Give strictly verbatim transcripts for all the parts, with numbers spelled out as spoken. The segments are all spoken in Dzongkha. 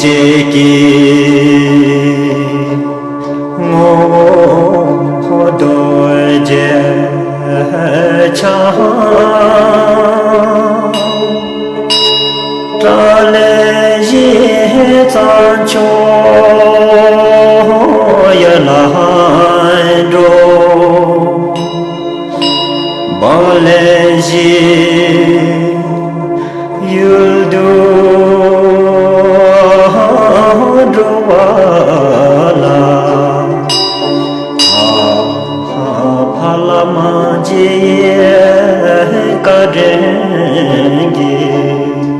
ཀྱི་ངོ་བོ་རྡོ་རྗེ་འཆང་། ཏཱ་ལའི་གཞི་གཙང་ཕྱོགས་ཡར་ལངས་འགྲོ། བ་ལའི་གཞི་ཡུལ་དུ་འགྲོ་བ་ལ། ཕ་ལ་མ་བརྗེད་བཀའ་དྲིན་གྱིས།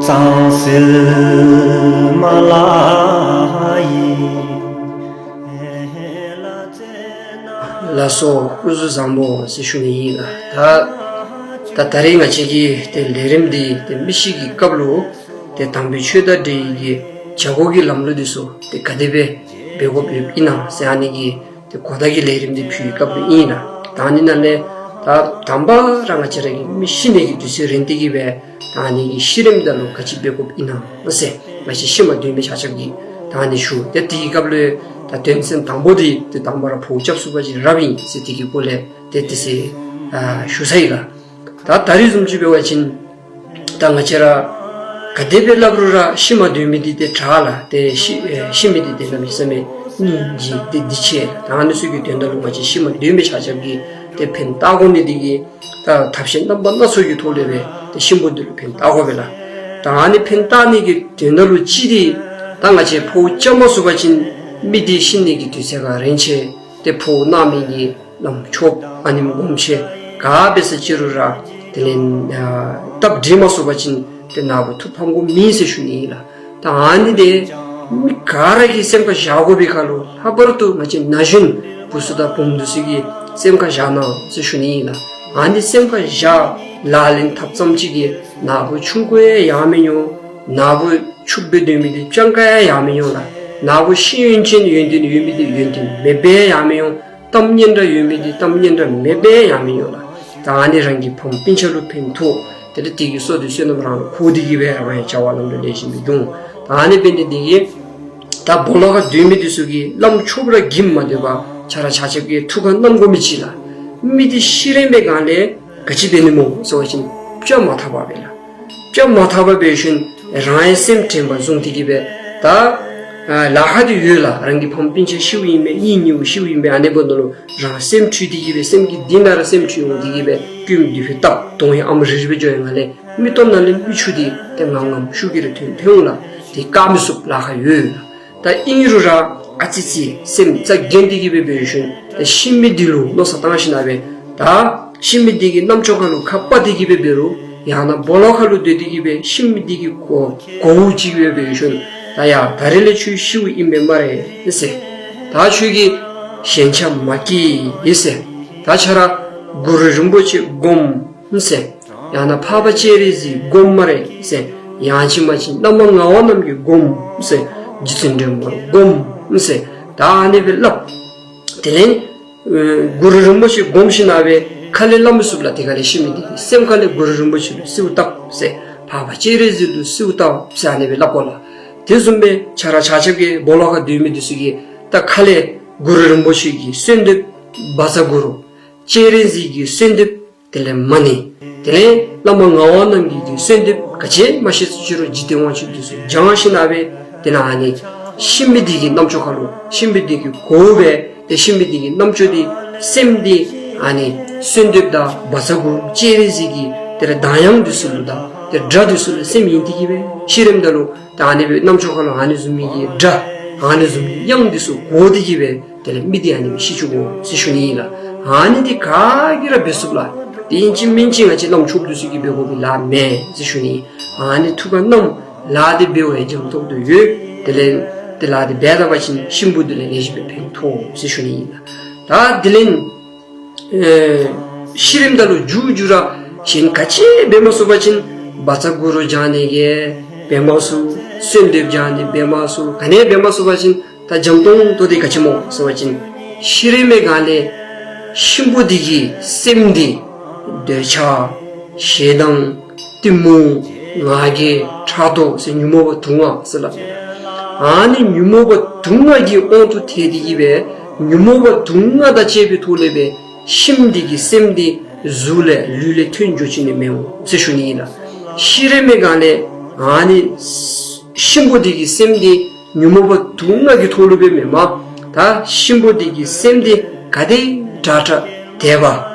གཙང་སེལ་མ་ལ་ཡི། ལགས་སོ། སྐུ་གཟུགས་བཟང་པོ་ཟེར་ཞུ་ནི་ཨིན་ལགས། ད་ད་ད་རེས་ང་བཅས་ཀྱི་ཏེ་ལས་རིམ་འདི་ཏེ་མི་ཤི་གི་སྐབས་ལུ་ཏེ་དམ་པའི་ཆོས་དང་འབྲེལ་བའི་གི་བྱ་སྒོ་གི་ལམ་ལུགས་འདི་ཚུ་ཏེ་ག་དེ་སྦེ་འབད་དགོཔ་ཨིན་ན་ཟེར་ཨ་ནི་གི་ཏེ་གོ་བརྡ་གི་ལས་རིམ་འདི་ཕུལ་བའི་སྐབས་ལུ་ཨིན་ལགས། ད་ཨ་ནི་ནང་ལས་ད་དང་པ་ར་ང་བཅས་ར་གི་མི་ཤི་ནི་གི་དུས་ཚོད་རན་ཏེ་གི་སྦེ་ད་ཨ་ནི་གི་ཤི་རནམ་ད་ལུ་ག་ཅི་འབད་དགོཔ་ཨིན་ན་ཟེར་ང་བཅས་ཤུལ་མ་སྡོད་མི་ཆ་ཁྱབ་ཀྱིས་ད་ཨ་ནི་ཞུ། ཏེ་དེའི་སྐབས་ལུ་ད་དོན་ཚན་དང་པོ་འདི་ཏེ་དང་པ་ར་འཕོ་བ་རྐྱབ་ཚུགས་པ་ཅིན་རབ་ཨིན་ཟེར་དེ་གི་སྐོར་ལས་ཏེ་དེ་ཚེ་ཨ་ཞུ་ཚར་ཡི་ལགས། ད་ད་རེས་བཟུམ་ཅིག་འབད་བ་ཅིན་ད་ང་བཅས་ར་ག་དེ་སྦེ་སླབ་རུང་ར་ཤུལ་མ་སྡོད་མི་འདི་ཏེ་དྲག་ལགས། ཏེ་ཤི་ཨེ་ཤི་མི་འདི་ཏེ་གནམ་མེད་ས་མེད་སྙིང་རྗེ་ཏེ་འདི་ཆེ་ལགས། ད་ཨ་ནི་ཚུ་གི་དོན་དག་ལུ་ང་བཅས་ཤུལ་མ་སྡོད་མི་ཆ་ཁྱབ་ཀྱིས་ཏེ་ཕན་བཏགས་དགོ་ནི་འདི་གིས་ད་ཐབས་ཤེས་རྣམ་པ་སྣ་ཚོགས་ཀྱི་ཐོག་ལས་སྦེ་ཏེ་གཤིན་པོ་འདི་ལུ་ཕན་བཏགས་དགོ་པས་ལགས། ད་ཨ་ནི་ཕན་བཏགས་ནི་གི་དོན་དག་ལུ་གཅིག་འདི་ད་ང་བཅས་འཕོ་བ་རྐྱབ་མ་ཚུགས་པ་ཅིན་མི་འདི་ཤི་ནི་གི་དུས་ཚོད་ཁར་རན་ཆེ་ཏེ་འཕོ་བ་གནང་མི་གི་བླམ་ཆོསཔ་ཨ་ནེམ་སྒོམ་ཆེན་ག་འབད་ས་ཅི་རུང་ར་དེ་ལས་ཨ་སྟབས་འགྲིག་མ་ཚུགས་པ་ཅིན་ཏེ་ནཱ་བུ་ཐུགས་ཕམ་དགོཔ་མེད་ཟེར་ཞུ་ནི་ཨིན་ལགས། ད་ཨ་ནི་འདི་མི་ག་ར་གིས་སེམས་ཁར་བཞག་དགོ་པའི་ཁར་ལུ་ལྷག་པར་དུ་ང་བཅས་ན་གཞོན་བུ་ཚུ་དང་བུམོ་འདི་ཚུ་གིས་སེམས་ཁར་བཞག་གནང་ཟེར་ཞུ་ནི་ཨིན་ལགས། ཨ་ནི་སེམས་ཁར་བཞག་ལག་ལེན་འཐབ་ཙམ་ཅིག་གིས་ནཱ་བུ་ཆུང་ཀུ་ཡང་ཡང་མི་འོང་། ནཱ་བུ་ཕྱུགཔོ་སྦེ་སྡོད་མི་འདི་སྤྱང་ཀ་ཡང་ཡང་མི་འོང་ལགས། ནཱ་བུ་ཤེས་ཡོན་ཅན་ཡོན་ཏན་ཡོད་མི་འདི་ཡོན་ཏན་མེདཔ་ཡང་མི་འོང་། གཏམ་སྙན་གྲགས་ཡོད་མི་འདི་གཏམ་སྙན་གྲགས་མེདཔ་ཡང་མི་འོང་ལགས། ད་ཨ་ནི་རང་གི་ཕམ་སྤུན་ཆ་ལུ་ཕན་ཐོགས། དེ་ལས་དེ་གི་བསོད་བདེ་བསོད་ནམས་རང་ལུ་འཁོར་ཏེ་གི་སྦེ་རང་ཡང་བྱ་བ་ལམ་འགྲོ་ལེགས་ཤོམ་སྦེ་འགྱོ་འོང་། ད་ཨ་ནི་འབད་ནི་འདི་གིས་ད་སྦོ་ལོགས་ཁར་སྡོད་མི་འདི་ཚུ་གིས་བླམ་ཆོསཔ་ར་གིས་མ་སྡོད་པར་ཆ་ར་ཆ་ཁྱབ་ཀྱིས་ཐུགས་ཁར་བསྣམ་དགོ་མི་ཅིག་ལགས། མི་འདི་ཤི་རནམ་སྦེ་གང་ལས་ག་ཅི་འབད་ནི་སྨོ་ཟེར་བ་ཅིན་བཅོས་མ་ཐག་པ་སྦེ་ལགས། བཅོས་མ་ཐག་པ་འབད་ཞིནམ་རང་ཡང་སེམས་དྲན་པ་བཟུང་སྟེ་གི་སྦེ་ད་ཨ་ལཱ་ཁག་འདི་ཡོད་ལགས། རང་གི་ཕམ་སྤུན་ཆ་ཤིཝ་ཨིན་པས། གཉེན་ཉེཝ་ཤིཝ་ཨིན་པས། ཨ་ནི་འབདཝ་ད་ལུ་རང་སེམས་འཁྲུལ་ཏེ་གི་སྦེ་སེམས་ཀྱི་གཏིང་ནང་ར་སེམས་འཁྲུལ་འོང་སྟེ་གི་སྦེ་སྐྱོན་འདི་ཕུད་བཏབ་དོན་ཡང་ཨམ་རི་རི་སྦེ་འགྱོ་ཡི། ང་ལས་མིག་ཏོ་ནང་ལས་མིག་ཆུ་འདི་ཏེ་ངམ་ངམ་ཤུགས་ཀྱིས་ར་ཐོན་ཐོན་འོང་ལགས། དེ་བཀག་མི་ཚུགས་ལཱ་ཁག་ཡོད་ལགས། ད་ཨིན་རུང་ར་ཨ་ཙི་ཅིག་སེམས་རྩ་འགེངས་ཏེ་གི་སྦེ་འབད་ཞིནམ་ད་ཤི་མི་འདི་ལུ་མནོ་བསམ་བཏང་ཞིནམ་ལས་ད་ཤི་མི་འདི་གི་རྣམ་ཅོག་ཁར་ལུ་ཁ་དཔའ་སྟེ་གི་སྦེ་འབད་རུང་ཡང་ན་སྦོ་ལོགས་ཁར་ལུ་སྡོད་དེ་གི་སྦེ་ཤི་མི་འདི་གི་གོ་གོཝ་ཅིག་སྦེ་འབད་ཞིནམ་ད་ཡ་ད་རིས་ལས་ཁྱོད་ཤིཝ་ཨིན་པས་སྨ་རེ་ཟེར། ད་ཁྱོད་ཀྱིས་ཞེན་ཆགས་མ་སྐྱེ་ཟེར། ད་ཁྱོད་ར་གུ་རུ་རིན་པོ་ཆེ་སྒོམ་ཟེར། ཡང་ན་འཕགས་པ་སྤྱན་རས་གཟིགས་སྒོམ་སྨ་རེ་ཟེར། ཡང་ཅིན་མ་ཅིན་བླ་མ་ངག་དབང་རྣམ་རྒྱལ་སྒོམ་ཟེར། རྗེ་བཙུན་སྒྲོལ་མ་སྒོམ་ཟེར། ད་ཨ་ནི་སྦེ་སླབ། དེ་ལས་ཨེ་གུ་རུ་རིན་པོ་ཆེ་སྒོམ་ཞིནམ་ལས་ཁ་ལས་སླབ་མི་ཚུགས་ལགས། དེ་ཁ་ལས་ཤི་མི་འདི་སེམས་ཁ་ལས་གུ་རུ་རིན་པོ་ཆེ་ལུ་གསོལཝ་བཏབ་ཟེར། འཕགས་པ་སྤྱན་རས་གཟིགས་ལུ་གསོལཝ་བཏབ་ཟེར་ཨ་ནི་སྦེ་སླབ་དགོ་ལགས། དེ་བཟུམ་སྦེ་ཆ་ར་ཆ་ཁྱབ་ཀྱིས་སྦོ་ལོགས་ཁར་སྡོད་མི་འདི་ཚུ་གིས་ད་ཁ་ལས་གུ་རུ་རིན་པོ་ཆེ་གི་གསོལ་འདེབས་བཛྲ་གུ་རུ་སྤྱན་རས་གཟིགས་ཀྱི་གསོལ་འདེབས་དེ་ལས་མ་ཎི་དེ་ལས་བླ་མ་ངག་དབང་རྣམ་རྒྱལ་གྱི་གསོལ་འདེབས་ག་ཅི་མ་ཤེས་ཚུགས་ཅི་རུང་འཇིག་རྟེན་དབང་ཕྱུག་འདི་ཚུ་བགྱང་ཞིནམ་ལས་དེ་ལས་ཨ་ནི་ཤི་མི་འདི་གི་རྣམ་ཅོག་ཁར་ལུ་ཤི་མི་འདི་གི་གོཝ་སྦེ་ཏེ་ཤི་མི་འདི་གི་རྣམ་ཅོག་འདི་སེམས་འདི་ཨ་ནི་གསོལ་འདེབས་དང་བཛྲ་གུ་རུ་སྤྱན་རས་གཟིགས་ཀྱི་དེ་ལས་གདངས་དབྱངས་འདི་ཚུ་ལུ་དང་ཏེ་སྒྲ་འདི་ཚུ་ལུ་སེམས་ཡེངས་ཏེ་གི་སྦེ་ཤི་རནམ་ད་ལུ་ད་ཨ་ནི་སྦེ་རྣམ་ཅོག་ཁར་ལུ་ཨ་ནི་བཟུམ་མའི་གི་སྒྲ་ཨ་ནི་བཟུམ་མའི་དབྱངས་འདི་ཚུ་གོ་སྟེ་གི་སྦེ་དེ་ལས་མི་འདི་ཨ་ནི་སྦེ་ཤི་བཅུག་དགོ་ཟེར་ཞུ་ནི་ཨིན་ལགས། ཨ་ནི་འདི་ག་གིས་ར་འབད་ཚུགས་ལགས། དེ་ཨིན་ཅི་མིན་ཅི་ང་བཅས་བླམ་ཆོསཔ་འདི་ཚུ་གིས་འབད་དགོ་པའི་ལཱ་མེན་ཟེར་ཞུ་ནི། ཨ་ནི་ཐུགས་ཁར་བསྣམས། ལཱ་འདི་འབད་བའི་འཇམ་ཏོང་ཏོ་ཡོད། དེ་ལས་དེ་ལཱ་འདི་འབད་ད་པ་ཅིན་གཤིན་པོ་འདི་ལས་ལེགས་ཤོམ་སྦེ་ཕན་ཐོགས་ཟེར་ཞུ་ནི་ཨིན་ལགས། ད་དེ་ལས་ཨེ་ཤི་རནམ་ད་ལུ་མཇུག་མཇུག་ར་གཞན་ག་ཅི་འབད་མ་ཚུགས་པ་ཅིན་བཛྲ་གུ་རུ་བགྱང་ནི་གི་འབད་མ་ཚུགས། གསོལ་འདེབས་བགྱང་ནི་འབད་མ་ཚུགས། ག་ནི་འབད་མ་ཚུགས་པ་ཅིན་ད་འཇམ་ཏོང་ཏོ་འདི་ག་ཅི་སྨོ་ཟེར་བ་ཅིན་ཤི་རནམ་སྦེ་གང་ལས་གཤིན་པོ་འདི་གི་སེམས་འདི་འདོད་ཆགས་ཞེ་སྡང་གཏི་མུག་ ང་རྒྱལ་ཕྲག་དོག་ཟེར་ཉོན་མོངས་པ་དུག་ལྔ་ཟེར་སླབ་ཨིན། ཨ་ནི་ཉོན་མོངས་པ་དུག་ལྔ་གི་དབང་དུ་ཐལ་ཏེ་གི་སྦེ་ཉོན་མོངས་པ་དུག་ལྔ་དང་བཅས་པའི་ཐོག་ལས་སྦེ་གཤིན་པོ་འདི་གི་སེམས་འདི་གཟུགས་ལས་ལུས་ལས་ཐོན་འགྱོ་ཅི་ནི་མི་འོང་ཟེར་ཞུ་ནི་ཨིན་ལགས། ཤི་རནམ་སྒང་ལས་ཨ་ནི་གཤིན་པོ་འདི་གི་སེམས་འདི་ཉོན་མོངས་པ་དུག་ལྔ་གི་ཐོག་ལུ་སྦེ་མེན་པར་ད་གཤིན་པོ་འདི་གི་སེམས་འདི་ག་དེ་དྲག་དྲག་དད་པ་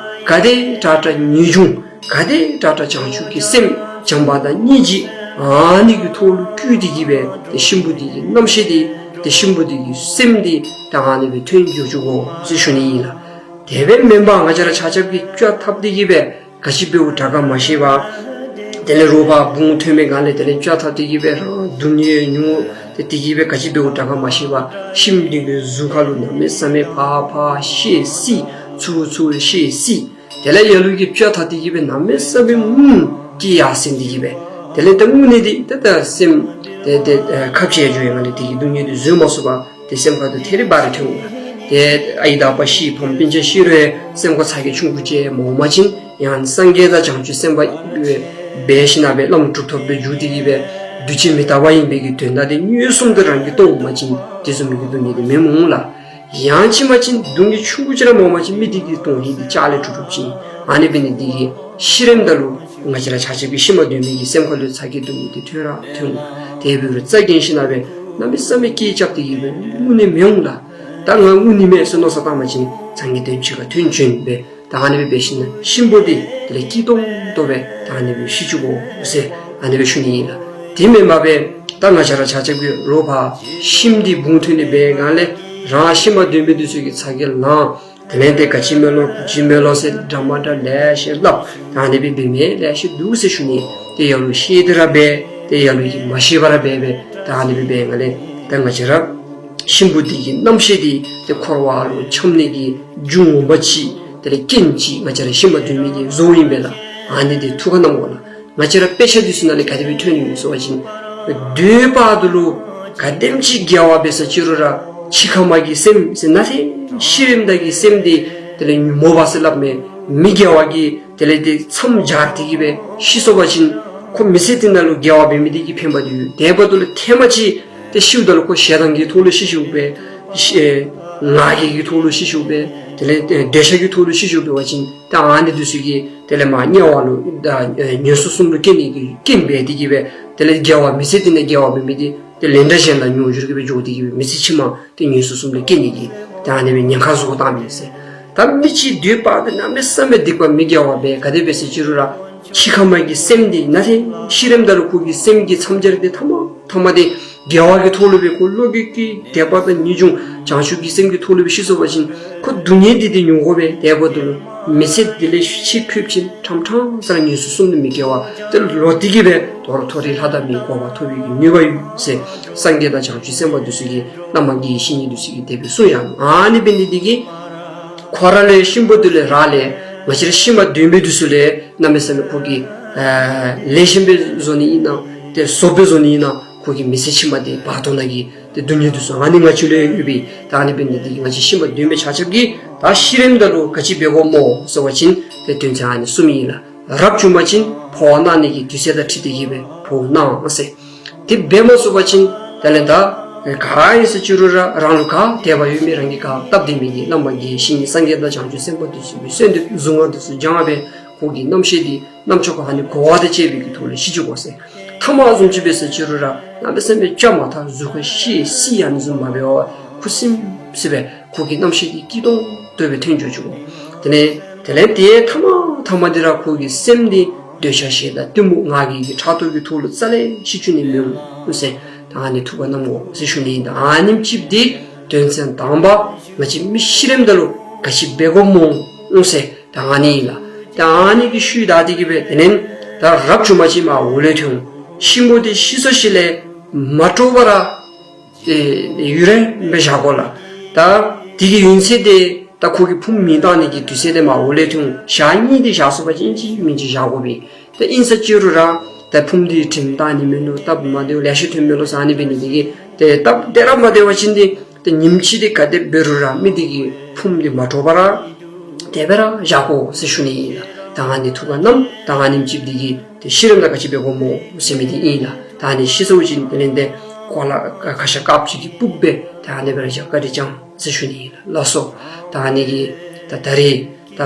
ག་དེ་དྲག་དྲག་ངེས་འབྱུང་ག་དེ་དྲག་དྲག་བྱང་ཆུབ་ཀྱི་སེམས་བྱམས་པ་དང་སྙིང་རྗེ་ཨ་ནི་གི་ཐོག་ལུ་བསྐུལ་ཏེ་གི་སྦེ་ཏེ་གཤིན་པོ་འདི་གི་རྣམ་ཤེས་འདི་ཏེ་གཤིན་པོ་འདི་གི་སེམས་འདི་ད་ཨ་ནི་སྦེ་ཐོན་འགྱོ་བཅུག་དགོ་ཟེར་ཞུ་ནི་ཨིན་ལགས། དེ་སྦེ་མེན་པར་ང་བཅས་ར་ཆ་ཁྱབ་ཀྱིས་བཅའ་ཐབས་ཏེ་གི་སྦེ་ག་ཅི་འབདཝ་དྲག་ག་མ་ཤེས་པར་དེ་ལས་རོགས་ཕར་བུང་ཐོན་མི་སྒང་ལས་དེ་ལས་བཅའ་ཐབས་ཏེ་གི་སྦེ་རང་སྡུག་བསྔལ་མྱོང་སྟེ་དེ་གི་སྦེ་ག་ཅི་འབདཝ་དྲག་ག་མ་ཤེས་པར་གཤིན་པོ་འདི་གི་གཟུགས་ཁ་ལུ་གནམ་མེད་ས་མེད་ཕར་ཕར་བཤལ་སི་ཚུར་ཚུར་བཤལ་སི། དེ་ལས་ལ་ལུ་གིས་བཅའ་ཐབས་ཏེ་གི་སྦེ་གནམ་མེད་ས་མེད་མུ་གེ་ཡར་སེང་སྟེ་གི་སྦེ་དེ་ལས་ད་དངོས་གནས་འདི་ད་ད་སེམས་དེ་དེ་ཁ་བཅད་འགྱོ་ཡི་ང་ལས་དེ་གི་སྡུག་བསྔལ་འདི་བཟོད་མ་ཚུགས་པར་ཏེ་སེམས་ཁ་ལུ་ཐེ་རི་བ་རི་ཐོན་འོང་། ཏེ་ཨའི་དང་ཨ་པ་ཤི་ཕམ་སྤུན་ཆ་ཤི་རུང་སེམས་ཁར་ཚ་གྱང་ཆུང་ཀུ་ཅིག་མ་འོང་པ་ཅིན་ཡང་སངས་རྒྱས་དང་བྱང་ཆུབ་སེམས་དཔའ་འབད་ཞིན་ན་སྦེ་བླམ་གྲུབ་ཐོབ་སྦེ་འགྱུར་ཏེ་གི་སྦེ་འདུ་བྱེད་མི་རྟག་པ་ཨིན་པའི་གི་དོན་དག་འདི་མངོན་སུམ་དུ་རང་གིས་མཐོང་འོང་པ་ཅིན་དེ་བཟུམ་མའི་གི་སྡུག་བསྔལ་འདི་མི་འོང་ལགས། ཡང་ཅིན་མ་ཅིན་སྡུག་བསྔལ་ཆུང་ཀུ་ཅིག་ར་མ་འོང་པ་ཅིན་མི་འདི་གིས་མཐོང་ནི་འདི་ཅ་ལ་གྲུབ་གྲུབ་ཅིག་ཨིན། ཨ་ནི་འབད་ནི་འདི་གིས་ཤི་རནམ་ད་ལུ་ང་བཅས་ར་ཆ་ཁྱབ་ཀྱིས་ཤུལ་མ་སྡོད་མི་གི་སེམས་ཁ་ལུ་ཚ་གྱང་སྡུག་བསྔལ་འདི་ཐོན་ར་ཐོན་འོང་། དེ་འབད་རུང་རྩ་འགེངས་ཞིན་ན་སྦེ་གནམ་མེད་ས་མེད་སྐད་རྐྱབ་སྟེ་གི་སྦེ་དངོས་གནས་མི་འོང་ལགས། ད་ང་དངོས་གནས་མེན་ཟེར་མནོ་བསམ་བཏང་པ་ཅིན་ཚ་གྱང་དེམ་ཅིག་ཁར་ཐོན་བྱོན་སྦེ་ད་ཨ་ནི་སྦེ་འབད་ཞིན་ན་གཤིན་པོ་འདི་དེ་ལས་སྐྱིད་ཏོང་ཏོ་སྦེ་ད་ཨ་ནི་སྦེ་ཤི་བཅུག་དགོ་ཟེར་ཨ་ནི་སྦེ་ཞུ་ནི་ཨིན་ལགས། དེ་མེན་པར་སྦེ་ད་ང་བཅས་ར་ཆ་ཁྱབ་ཀྱིས་རོགས་ཕར་གཤིན་འདི་བུང་ཐོན་ནི་འབད་སྒང་ལས་རང་ཤུལ་མ་སྡོད་མི་འདི་ཚུ་གིས་ཚ་གྱང་ལང་། དེ་ལས་ཏེ་ག་ཅི་མེན་ལོ་གུ་ཅི་མེན་ལོ་ཟེར་འདྲ་མ་འདྲ་ལེ་ཤ་སླབ། ད་ཨ་ནི་སྦེ་འབད་མི་ལེ་ཤ་འདུག་ཟེར་ཞུ་ནི། ཏེ་ལ་ལུ་ཤེས་ཏེ་ར་འབད་ཏེ་ལ་ལུ་གིས་མ་ཤེས་པར་འབད་འབད་ད་ཨ་ནི་སྦེ་འབད་སྒང་ལས་ད་ང་བཅས་ར་གཤིན་པོ་འདི་གི་རྣམ་ཤེས་འདི་ཏེ་འཁོར་བ་ལུ་འཁྱམས་ནི་གི་རྒྱུ་ངོ་མ་ཅིག་དེ་ལས་རྐྱེན་ཅིག་ང་བཅས་ར་ཤུལ་མ་སྡོད་མི་གི་བཟོཝ་ཨིན་པས་ལགས། ཨ་ནི་འདི་ཐུགས་ཁར་བསྣམ་དགོ་ལགས། ང་བཅས་ར་དཔེ་ཆ་འདི་ཚུ་ནང་ལས་ག་དེ་སྦེ་ཐོན་ཡོད་ཟེར་བ་ཅིན་སྡོད་པ་ད་ལུ་ག་དེམ་ཅིག་དགེ་བ་འབད་ས་ཅི་རུང་ར་འཆི་ཁ་མ་གི་སེམས་ཟེར་ན་ཏེ་ཤི་རནམ་ད་གི་སེམས་འདི་དེ་ལས་ཉོན་མོངས་པ་ཟེར་སླབ་མི་མི་དགེ་བ་གིས་དེ་ལས་ཏེ་མཚམས་སྦྱར་ཏེ་གི་སྦེ་ཤི་སོང་པ་ཅིན་ཁོ་མི་ཚེ་འདི་ནང་ལུ་དགེ་བ་འབད་མི་འདི་གིས་ཕན་པ་འདི་ཡོད། དེ་འབདཝ་ད་ལུ་ཐེངས་མ་ཅིག་ཏེ་ཤིཝ་ད་ལུ་ཁོ་ཞེ་སྡང་གི་ཐོག་ལུ་ཤི་ཤིཝ་སྦེ་ཤི་ང་རྒྱལ་གྱི་ཐོག་ལུ་ཤི་ཤིཝ་སྦེ་དེ་ལས་ཏེ་འདོད་ཆགས་ཀྱི་ཐོག་ལུ་ཤི་ཤིཝ་འབད་བ་ཅིན་ད་ཨ་ནི་འདི་ཚུ་གིས་དེ་ལས་མར་དམྱལ་བ་ལུ་ད་ངན་སོང་གསུམ་ལུ་སྐྱེ་ནི་གི་རྐྱེན་འབད་དེ་གི་སྦེ་དེ་ལས་དགེ་བ་མི་ཚེ་འདི་ནང་དགེ་བ་འབད་མི་འདི་ཏེ་ལན་གྲངས་གཞན་ལ་མྱོང་འགྱུར་གྱི་སྦེ་འགྱོ་སྟེ་གི་སྦེ་མི་ཚེ་ཕྱི་མ་ཏེ་ངན་སོང་གསུམ་ལུ་སྐྱེ་ནི་གི་ད་ཨ་ནི་སྦེ་ཉེན་ཁ་བཟོ་བཏང་མི་ཟེར། ད་མི་ཅིག་སྡོད་པ་ད་གནམ་མེད་ས་མེད་སྡིག་པ་མི་དགེ་བ་འབད་ག་དེ་འབད་ས་ཅི་རུང་ར་འཆི་ཁ་མ་གི་སེམས་འདི་ན་ཏེ་ཤི་རནམ་ད་ལུ་ཁོ་གི་སེམས་ཀྱི་མཚམས་སྦྱར་འདི་ཐ་མ་ཐ་མ་འདི་དགེ་བ་གི་ཐོག་ལུ་སྦེ་ཁོ་བློ་གི་ཀྱི་དད་པ་དང་ངེས་འབྱུང་བྱང་ཆུབ་ཀྱི་སེམས་ཀྱི་ཐོག་ལུ་སྦེ་ཤི་སོང་པ་ཅིན་ཁོ་སྡུག་བསྔལ་འདི་འདི་མྱོང་དགོ་པས། དེ་འབདཝ་ད་ལུ་མི་ཚེ་འདི་ལས་ཕྱི་ཕུད་ཅིན་ཕྲང་ཕྲང་ས་ར་ངན་སོང་གསུམ་ལུ་མི་སྐྱེ་བར་ཏེ་ལོག་སྟེ་གི་སྦེ་དོ་རུང་མཐོ་རིས་ལྷ་དང་མིའི་གོ་འཕང་ཐོབ་པའི་གི་ནུས་པ་ཡོད་ཟེར་སངས་རྒྱས་དང་བྱང་ཆུབ་སེམས་དཔའ་འདི་ཚུ་གིས་བླ་མ་དགེ་བའི་བཤེས་གཉེན་འདི་ཚུ་གིས་དེ་སྦེ་གསུངས་ཡོད། ཨ་ནི་འབད་ནི་འདི་གིས་ཁོ་ར་ལས་གཤིན་པོ་འདི་ལས་ར་ལས་ང་བཅས་ར་ཤུལ་མ་སྡོད་མི་འདི་ཚུ་ལས་གནམ་མེད་ས་མེད་ཁོ་གིས་ཨ་ལེགས་ཤོམ་སྦེ་བཟོ་ནི་ཨིན་ན་ཏེ་བཟོ་སྦེ་བཟོ་ནི་ཨིན་ན་ཁོ་གི་མི་ཚེ་ཕྱི་མ་འདི་བར་དོ་ནང་གི་ཏེ་སྡུག་བསྔལ་འདི་ཚུ་ཨ་ནི་ང་བཅས་ལུ་ཡོད་པས། ད་ཨ་ནི་འབད་ནི་འདི་གིས་ང་བཅས་ཤུལ་མ་སྡོད་མི་ཆ་ཁྱབ་ཀྱིས་ད་ཤི་རནམ་ད་ལུ་ག་ཅི་འབད་དགོ་སྨོ་ཟེར་བ་ཅིན་ཏེ་དོན་ཚན་ཨ་ནི་གསུམ་ཨིན་ལགས། རབ་བྱུང་པ་ཅིན་འཕོ་བ་གནང་ནི་གི་དུས་ཚོད་དང་འཁྲིལ་ཏེ་གི་སྦེ་འཕོ་བ་གནང་ཟེར། དེ་འབད་མ་ཚུགས་པ་ཅིན་དེ་ལས་ད་ག་ཨིན་ས་ཅི་རུང་ར་རང་ལུ་ག་དད་པ་ཡོད་མི་རང་གིས་ག་སྟབས་བདེ་མི་གི་བླ་མ་དགེ་བའི་བཤེས་གཉེན་སངས་རྒྱས་དང་བྱང་ཆུབ་སེམས་དཔའ་འདི་ཚུ་གི་གསོལ་འདེབས་གཟུངས་སྔགས་འདི་ཚུ་བགྱང་སྦེ་ཁོ་གི་རྣམ་ཤེས་འདི་རྣམ་ཅོ་ཁར་ཨ་ནི་གོ་བ་དང་བཅས་པའི་གི་ཐོག་ལས་ཤི་བཅུག་དགོ་ཟེར། ཐ་མ་བཟུམ་ཅིག་འབད་ས་ཅི་རུང་ར་གནམ་མེད་ས་མེད་བཅའ་མར་ཐག་གཟུགས་ཁར་བཤལ་སི་ཨ་ནི་བཟུམ་མ་འབད་བར་ཁུ་སིམ་སི་སྦེ་ཁོ་གི་རྣམ་ཤེས་འདི་སྐྱིད་ཏོང་ཏོ་སྦེ་ཐོན་འགྱོ་བཅུག་དགོ། དེ་ལས་དེ་ལས་ཏེ་ཐ་མ་ཐ་མ་འདི་ར་ཁོ་གི་སེམས་འདི་འདོད་ཆགས་ཞེ་སྡང་གཏི་མུག་ང་རྒྱལ་གྱི་ཕྲག་དོག་གི་ཐོག་ལུ་རྩ་ལས་ཤི་བཅུག་ནི་མི་འོང་ཟེར། ད་ཨ་ནི་ཐུགས་ཁར་བསྣམ་དགོ་ཟེར་ཞུ་ནི་ཨིན། ད་ཨ་ནེམ་ཅིག་འདི་དོན་ཚན་དང་པ་ང་བཅས་མི་ཤི་རནམ་ད་ལུ་ག་ཅི་འབད་དགོ་སྨོ་ཟེར། ད་ཨ་ནི་ཨིན་ལགས། ད་ཨ་ནི་གི་ཤུལ་བདའ་སྟེ་གི་སྦེ་དེ་ལས་ད་རབ་བྱུང་པ་ཅིན་མར་འོག་ལས་ཐོན། གཤིན་པོ་འདི་ཤི་སོ་ཞིནམ་ལས་མ་དཀྲོགས་པར་ར་ཨེ་ཡུན་རིངམོ་སྦེ་བཞག་དགོ་ལགས། ད་དེ་གི་ཡུན་ཚད་འདི་ད་ཁོ་གི་ཕུངམ་མེ་བཏང་ནི་གི་དུས་ཚོད་འདི་མར་འོག་ལས་ཐོན། ཞག་གཉིས་འདི་བཞག་སོང་པ་ཅིན་ཅིག་མིན་ཅིག་བཞག་དགོ་པས། ད་ཨིན་ས་ཅི་རུང་ར་ད་ཕུངམ་འདི་དྲིམ་བཏང་ནི་མེད་ལོ་སྟབས་མ་བདེཝ་ལེ་ཤ་ཐོན་མས་ལོ་ཟེར་ཨ་ནི་འབད་ནི་འདི་གིས་ཏེ་སྟབས་བདེ་ར་མ་བདེ་བ་ཅིན་འདི་ཏེ་ཉིནམ་གཅིག་འདི་ག་དེ་འབད་རུང་ར་མི་འདི་གི་ཕུངམ་འདི་མ་དཀྲོགས་པར་ར་དེ་སྦེ་ར་བཞག་དགོ་ཟེར་ཞུ་ནི་ཨིན་ལགས། ད་ཨ་ནི་ཐུགས་ཁར་བསྣམས། ད་ཨ་ནེམ་ཅིག་འདི་གིས་ཏེ་ཤི་རནམ་ད་ག་ཅི་འབད་དགོཔ་སྨོ་ཟེར་མི་འདི་ཨིན་ལགས། ད་ཨ་ནི་ཤི་སོང་ཅི་དེ་ལས་ཏེ་གོ་ལ་ཁ་ཤ་དཀརཔོ་ཅིག་གིས་སྤུབས་སྦེ་ད་ཨ་ནི་སྦེ་ར་བཀའ་དྲིན་བསྐྱང་ཟེར་ཞུ་ནི་ཨིན་ལགས། ལགས་སོ། ད་ཨ་ནི་གིས་ད་ད་རེས་ད་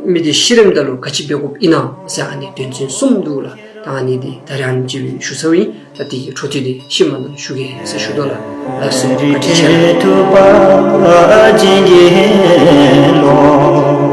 མི་འདི་ཤི་རནམ་ད་ལུ་ག་ཅི་འབད་དགོཔ་ཨིན་ན་ཟེར་ཨ་ནི་དོན་ཚན་གསུམ་འདུག་ལགས། ད་ཨ་ནི་འདི་ད་རེས་ཨ་ནེམ་ཅིག་ཞུ་ཚརཝ་ཨིན། ད་དེ་གི་འཕྲོ་མཐུད་འདི་ཤུལ་མ་ནང་ཞུ་གེ་ཟེར་ཞུ་དོ་ལགས། ལགས་སོ། བཀའ་དྲིན་ཆེ་ལགས།